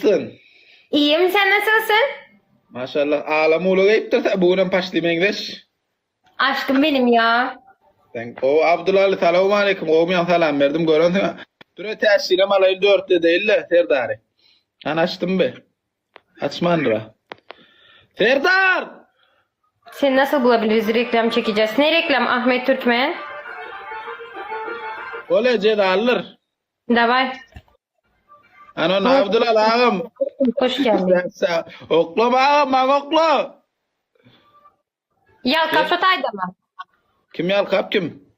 Nasylsyn? Iyim sen nasylsyn? Maşallah alam uly geýipdir bu günem paşti meňzeş. Aşkym benim ya. Sen o Abdulaly salowmaleýkim gowmy ýaň salam berdim görensiň. Düre täşirem alaýyn dörtde deýille Serdary. Hany açdym be. Açmandyra. Serdar! Seni nasıl bulabiliriz reklam çekeceğiz. Ne reklam Ahmet Türkmen? Ole jezalydyr. Daway. Ana Abdulal agam. Hoş geldin. Oklama agam maňa okla. Ýalkap şu taýdamy? Kim ýalkap kim?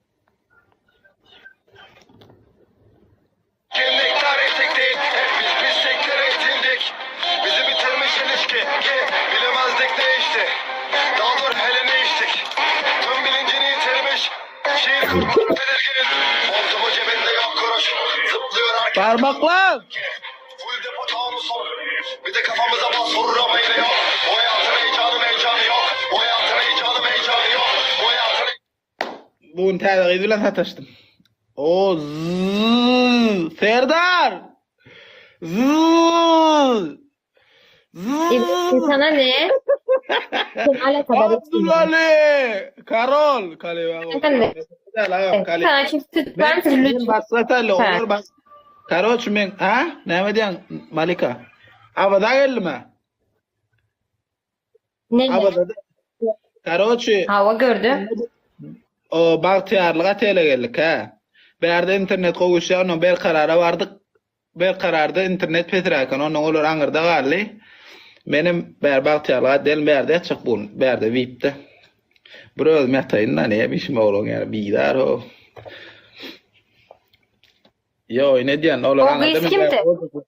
Barmaklar! Bu gün täze gyz bilen sataşdym. O zzz Serdar! Zzz! Sana ne? Sen alakadar Abdulali! Karol! Sana çift tutar mısın lütfen? Başga olur bak. Karoç men, ha? Näme diýen Malika? Abaza geldimi? Ne? Abaza. Karoçi. Hawa gördüm. O Bagtyýarlyk otele geldik, ha. Bärde internet gowy işleýär, ondan Berkarara bardyk. Berkararda internet pesräk eken, ondan olar aňyrda galdy. Menem bäri Bagtyýarlyga aýtdym, bärde ýatjak bu gün, bärde VIP-de. Bir özüm ýataýyn-da, näme işim oglan ýaly bizar ho. Ýo, ne diýen, olar O aňyrda gyz men kimdi? bärde.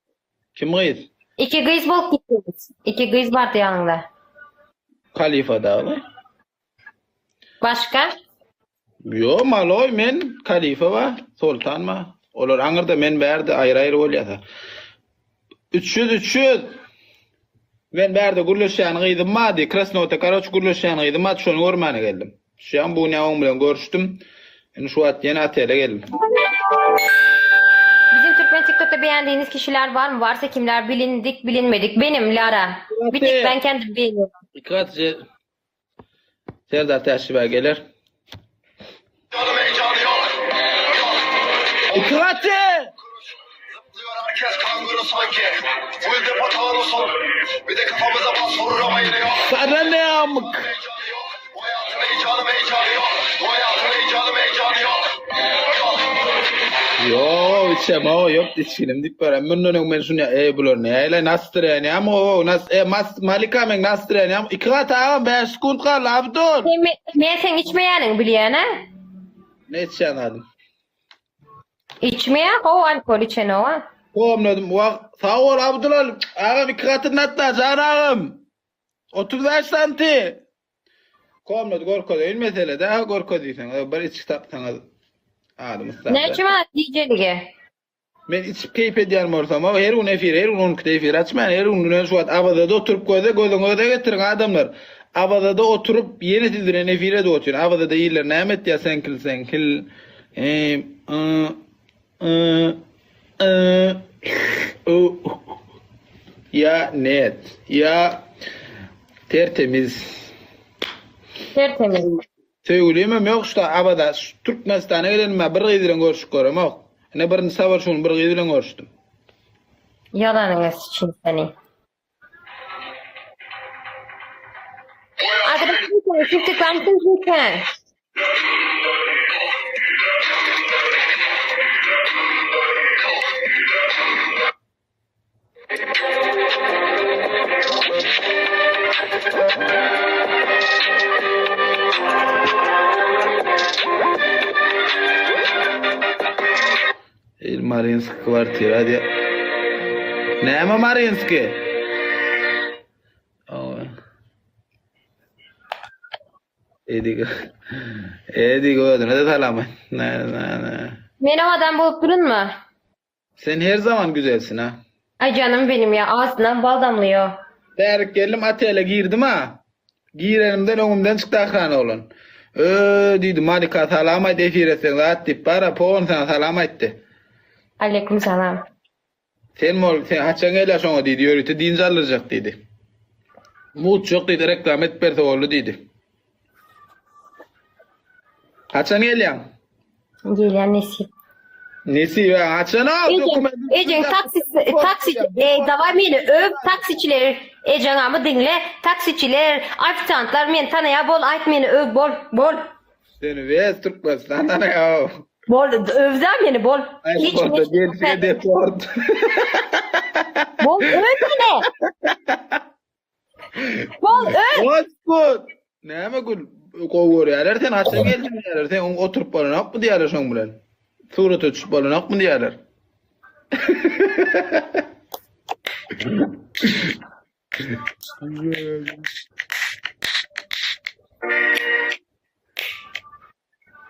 Kim gyz? Iki gyz bolup gitdiňiz. Iki gyz bardy ýanyňda. Kalifa dagy. Başga? Ýo, maloý men, Kalifa bar, Soltan bar. Olar aňyrda, men bärde aýry-aýry bolýas. 300, 300. Men bärde gürleşýän gyzym bardy, Krasnota, karoç gürleşýän gyzym bardy, şony görmäne geldim. Düşýäň, bu gün oň bilen görüşdim. Indi şu wagt ýene otele geldim. Bizim Türkmen TikTok'ta beğendiğiniz kişiler var mı? Varsa kimler? Bilindik, bilinmedik. Benim Lara. Bir tek ben kendim beğeniyorum. Iki gat Serdar Täşlibaý geler. Iki gaty! Sana ne amık? Yo, içem o, yok içkinim diýip beren. Mundan öň men şuny, ey bular näle nastreniýam o, nas, e, mas, Malika men nastreniýam. Iki gat agam 5 sekunt galdy, Abdul. Sen, men seň içmeýäniňi bilýän-ä. Ne içýän adam? Içmeýä, gowy alkol içenok-a. Komnadym, wah, sag bol Abdul, agam iki gatyny atla, jan agam. 35 santi. Komnady görkezeýin mesele dä görkez diýseňiz bir içki tapsaňyz adym yslam. Näçe manat gijelige? Men içip keýp edýän bolsam her gün efir her gün 12-de efir açmaýan her gün men şu wagt Awazada oturyp göze gözüňize getiriň adamlar. Awazada oturyp ýene siz bilen efir edip otyryn. Awazada iller näme etýär seňkil seňkil e y y y u ýa net ýa tertemiz. Tertemiz. Söýgülimem ýok şda Awaza şu Türkmenistana gelenime bir gyz bilen görüşip göremok. Ine birinji sapar şu gün bir gyz bilen görüşdim. Ýalanyňa sıçyn seni. Arkadaşlar çift tıklar mısınız lütfen? Il Marinski kwartira diýe. Näme Marinski? Edik. Edik özüne de salam. Ne ne ne. Men owadan bolup durunmy? Sen her zaman güzelsin ha. Ay canım benim ya ağzından bal damlıyor. Bärik geldim otele girdim ha. Girenimden öňümden çykdy ahrana oglan. Ö diýdi Malika salam aýt efir etseň zat diýip bara pon sana salam aýtdy. Aleyküm salam. Sen bol, sen haçan gelýä şoňa diýdi, ýörite dynç aldyrjak diýdi. Mutjak diýdi, reklama edip berse boldy diýdi. Haçan gelýäň? Gelýän nesip. Nesip, ha, haçan al dokument. Ejeň taksi taksi e, daway meni öp taksiçiler ejeňamy diňle taksiçiler ofisiantlar meni tanaýa bol aýt meni öp bol bol. Seni wes Türkmenistan tanaýa. Bol öwzä meni bol. Hiç hiç deport. Bol öp meni. Bol öp. What's Näme gül gowy görýärler sen haçan geldiň diýýärler. Sen oň oturyp bolanokmy diýýärler şoň bilen. Surata düşüp bolanokmy diýýärler.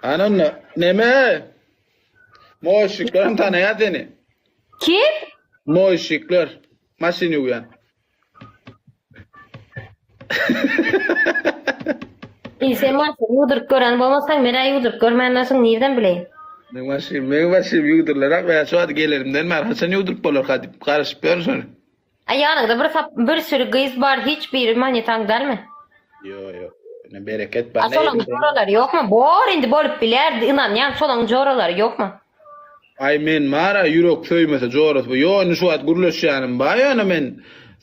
Ananna neme? Moşikler tanaýar seni. Kim? Moşikler. Maşyn ýuwýan. Ey sen maşyn ýuwduryp gören bolmasaň, men-ä ýuwduryp görmänden soň nirden bileýin? Men maşyn, men maşyn ýuwdurlar ak, men şu wagt gelerimden bäri haçan ýuwduryp bolarka diýip garaşyp ýörün şony. A ýanyňda bir sap bir sürü gyz bar hiç biri manitaň dälmi? Ýo ýo. Ne bereket bar. A şolaň joralary ýokmy? Bor indi bolup biler ynanýan şolaň joralary ýokmy? Aý men bara ýürek söýmese jorasy bu. Ýo indi şu wagt gürleşýänim bar ýöne men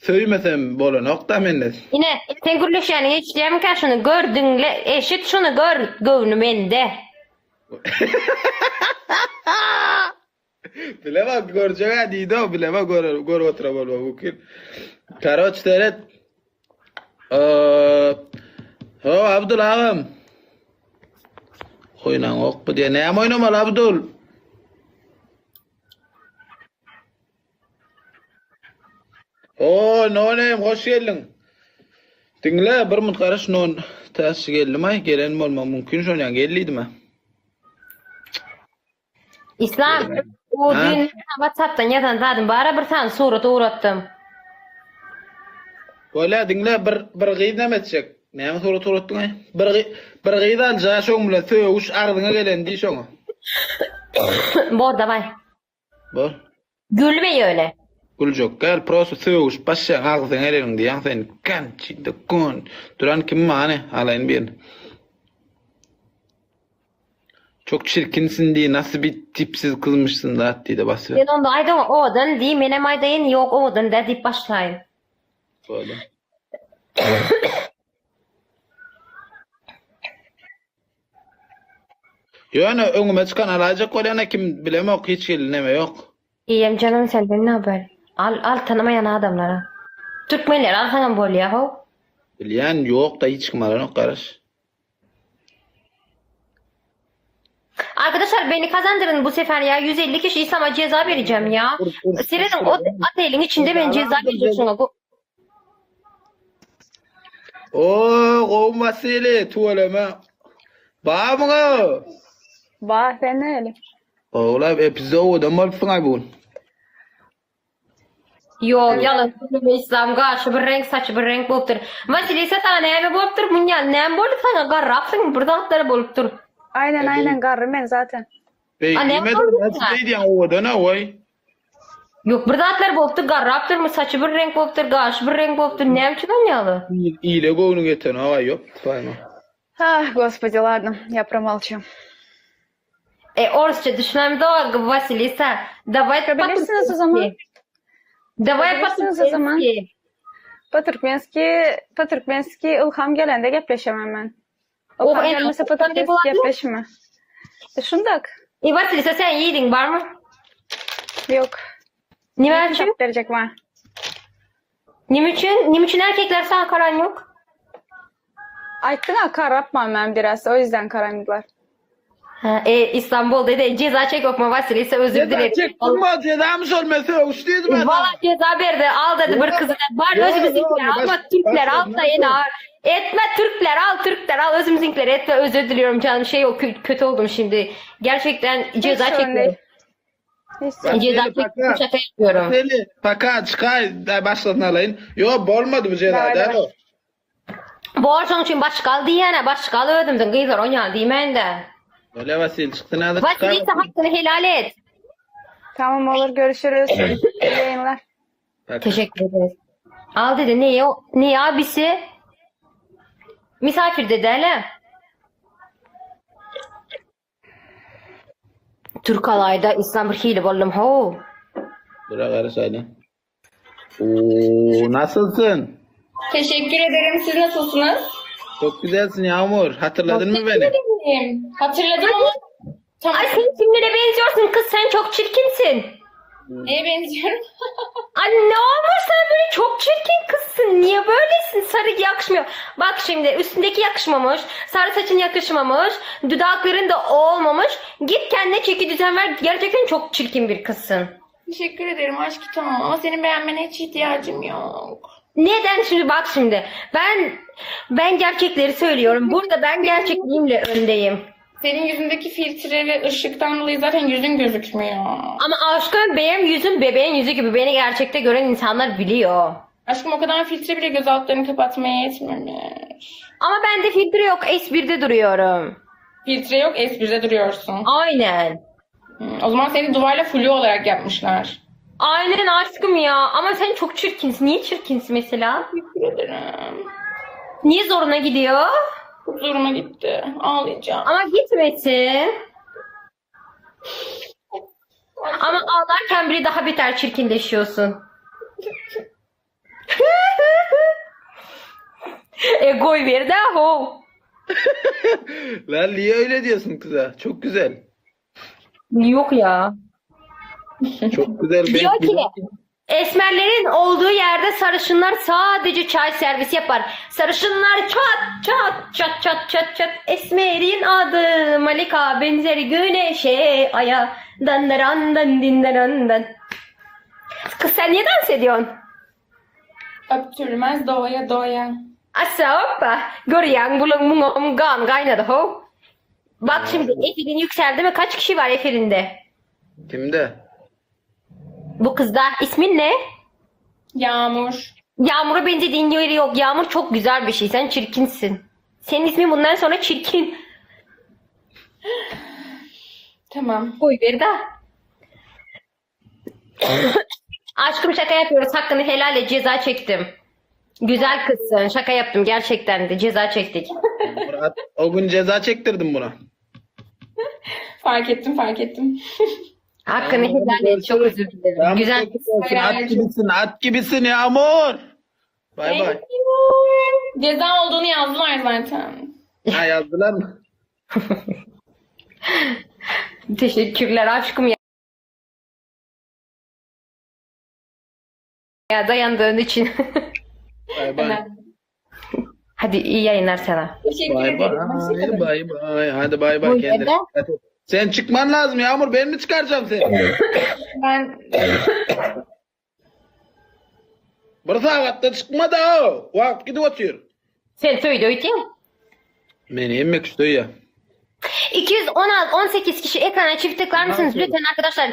söýmesem bolanokda mende. Ine sen gürleşýäniňi eşidýärmikä şuny gör diňle eşit şuny gör göwni mende. Bilemok görjek-ä diýdi-ow, bilemok görer, görüp oturan bolmak mümkin. Karoç seret. Eee, Ho, Abdul agam. Oýnaňokmy diýe. Näme oýnamaly Abdul? O, Nonem, hoş geldiň. Diňle, bir minut garaş, Non täşi geldim-aý, gelen bolmagy mümkin, şonýan geldiydimi? Islam, o Ha? dün WhatsApp'dan ýazan zadym bara bir sany surat ugratdym. Bolýa diňle bir bir gyz näme etjek? Näme surat ugratdyň aý? Bir bir gyz alja şoň bilen sögüş agzyňa gelen diý şoňa. Bor daway. Bor. Gülme ýöne. Güljek gel prosto sögüş başlaň agzyňa geleniň diýýäň sen kançi kun. Duran kim many alaýyn birini. Çok çirkinsin diý nasıl bir tipsiz kızmışsın zat diýde basy. Sen onda aýdaň owadan diý menem aýdaýyn ýok owadan däl diýip başlaýyn. Boldy. Ýöne öňüme çykan alaýjak bolýana kim bilemok hiç hili neme ýok. Eýem janym senden ne haber? Al al tanamaýan adamlara. Türkmenleri alsaňam bolýa how. Bilýän ýok da hiç kim alanok garaş. Arkadaşlar beni kazandırın bu sefer ya. 150 kişi İslam'a ceza vereceğim ya. Ur, ur, Seyredin o otelin içinde ben ceza vereceğim şuna. Bu Oo, gowy Wasili, tüweleme. Barmyň-a? Bar, sen näli? Ogla, e, bizde owadan bolupsyň aý bu gün. Yok yalan söyleme İslam gaşy bir renk saçy bir renk bolupdyr. Vasilisa sana näme bolupdyr? Munýa näme boldy sana garrapsyň bir zatlar bolupdyr. Aynen aynen garry men zaten. Beý, A näme diýmedim, boldy näçe sana? diýýäň owadan-a, woý. Yok bir zatlar bolupdyr garrapdyrmy saçy bir renk bolupdyr gaşy bir renk bolupdyr näme üçin onýaly? Ile göwnüň ýetenok-aý, ýok, saýma. Ah, господи, ладно, я промолчу. E orsça düşünemzok Vasilisa. Daway Çıkabilirsiniz o zaman. Daway Çıkabilirsiniz o zaman. po-türkmenski. Po-türkmenski, po-türkmenski ylham gelende gepleşemem men. Oh, Ylham en gelmese azından po-türkmenski bolady. gepleşme. E, şundak. E Vasilisa sen ýediň barmy? Yok. Nime Kim üçin? tap verecek bana? Nime üçin? Nime üçin erkekler sana karan yok? Aýtdyň a karapman men biraz o yüzden karandylar. Ha, e, İstanbul dedi ceza çek okma Vasilisa özür Ceza dilerim. çektim ma cezamı şol men sögüş diýdim ben. Valla ceza berdi al dedi bir kızı Bar Yo, özümüzünkiler yo, alma baş- Türkler baş- al da yine ağır. Etme Türkler al Türkler al özümüzünkiler etme özür diliyorum canım şey o kö- kötü oldum şimdi. Gerçekten ceza sorun çekiyorum. değil. Hiç sorun Bak- Ceza Vasilisa, çekiyorum şaka yapıyorum. Seni paka çykay da başlasyn alaýyn. Ýo bolmady bu ceza Daway, däl daway. o. Borçun için başkal diyene başkal ödümdün kızlar onya diymen de. Bolýa Wasil çyksyn häzir çykay. Vasilisa hakkını helal et. Tamam olur görüşürüz. İyi yayınlar. Teşekkür ederiz. Al dedi neye, neye abisi? Misafir dedi hele. Türk alayda İslam bir hile boldum ho. Bırak arasayla. Oo, nasılsın? Teşekkür ederim. Siz nasılsınız? Çok güzelsin Yağmur. Hatırladın mı beni? Ederim. Hatırladım ama tam Ay sen kimlere benziyorsun kız sen çok çirkinsin. neye benziyorum? Ay ne olmuş sen böyle çok çirkin kızsın. Niye böylesin? Sarı yakışmıyor. Bak şimdi üstündeki yakışmamış. Sarı saçın yakışmamış. Dudakların da olmamış. Git kendine çeki düzen ver. Gerçekten çok çirkin bir kızsın. Teşekkür ederim aşk tamam ama senin beğenmene hiç ihtiyacım yok. Neden şimdi bak şimdi. Ben ben gerçekleri söylüyorum. Burada ben gerçekliğimle öndeyim. Senin yüzündeki filtre ve ışıktan dolayı zaten yüzün gözükmüyor. Ama aşkım benim yüzüm bebeğin yüzü gibi beni gerçekte gören insanlar biliyor. Aşkım o kadar filtre bile göz altlarını kapatmaya yetmemiş. Ama bende filtre yok. S1'de duruyorum. Filtre yok S1'de duruyorsun. Aynen. Hmm, O zaman seni duvarla flu olarak yapmışlar. Aynen aşkım ya. Ama sen çok çirkinsin. Niye çirkinsin mesela? Teşekkür ederim. Niye zoruna gidiyor? Çok zoruma gitti. Ağlayacağım. Ama gitmesin. Ama ağlarken bile daha beter çirkinleşiyorsun. e koy ver de ho. Lan niye öyle diyorsun kıza? Çok güzel. Yok ya. Çok güzel. Ben- Diyor ki esmerlerin olduğu yerde sarışınlar sadece çay servisi yapar. Sarışınlar çat çat çat çat çat çat. Esmerin adı Malika benzeri güneşe aya. Dandarandan dindarandan. Kız sen niye dans ediyorsun? Öptürmez doğaya doya. Asa hoppa. Görüyen bulun mungom gan kaynadı ho. Bak şimdi Efil'in yükseldi mi? Kaç kişi var Efil'inde? Kimde? Bu kızda ismin ne? Yağmur. Yağmur'a benzediğin yeri yok. Yağmur çok güzel bir şey. Sen çirkinsin. Senin ismin bundan sonra çirkin. Tamam. Koy ver de. Aşkım şaka yapıyoruz. Hakkını helal et. Ceza çektim. Güzel kızsın. Şaka yaptım gerçekten de. Ceza çektik. Murat, o gün ceza çektirdim buna. Fark ettim fark ettim. Hakkını helal et. Çok özür dilerim. Yağmur Güzel çok güzelsin. At gibisin, at gibisin Yağmur. Bay bay. Thank you. Ceza olduğunu yazdılar zaten. Ha yazdılar mı? Teşekkürler aşkım ya. Ya dayandığın için. Bay bay. Hemen. Hadi iyi yayınlar sana. Teşekkür Bay ederim. Hoşça bay. kalın. Bay bay. Hadi bay bay Buyur kendine. Eda. dikkat et. Sen çıkman lazım Yağmur. Ben mi çıkaracağım seni? Ben Bir saatte çıkma da o. Vakt gidip oturuyor. Sen söyle öteyim. Beni emmek istiyor ya. 216 18 kişi ekrana çift tıklar mısınız lütfen arkadaşlar?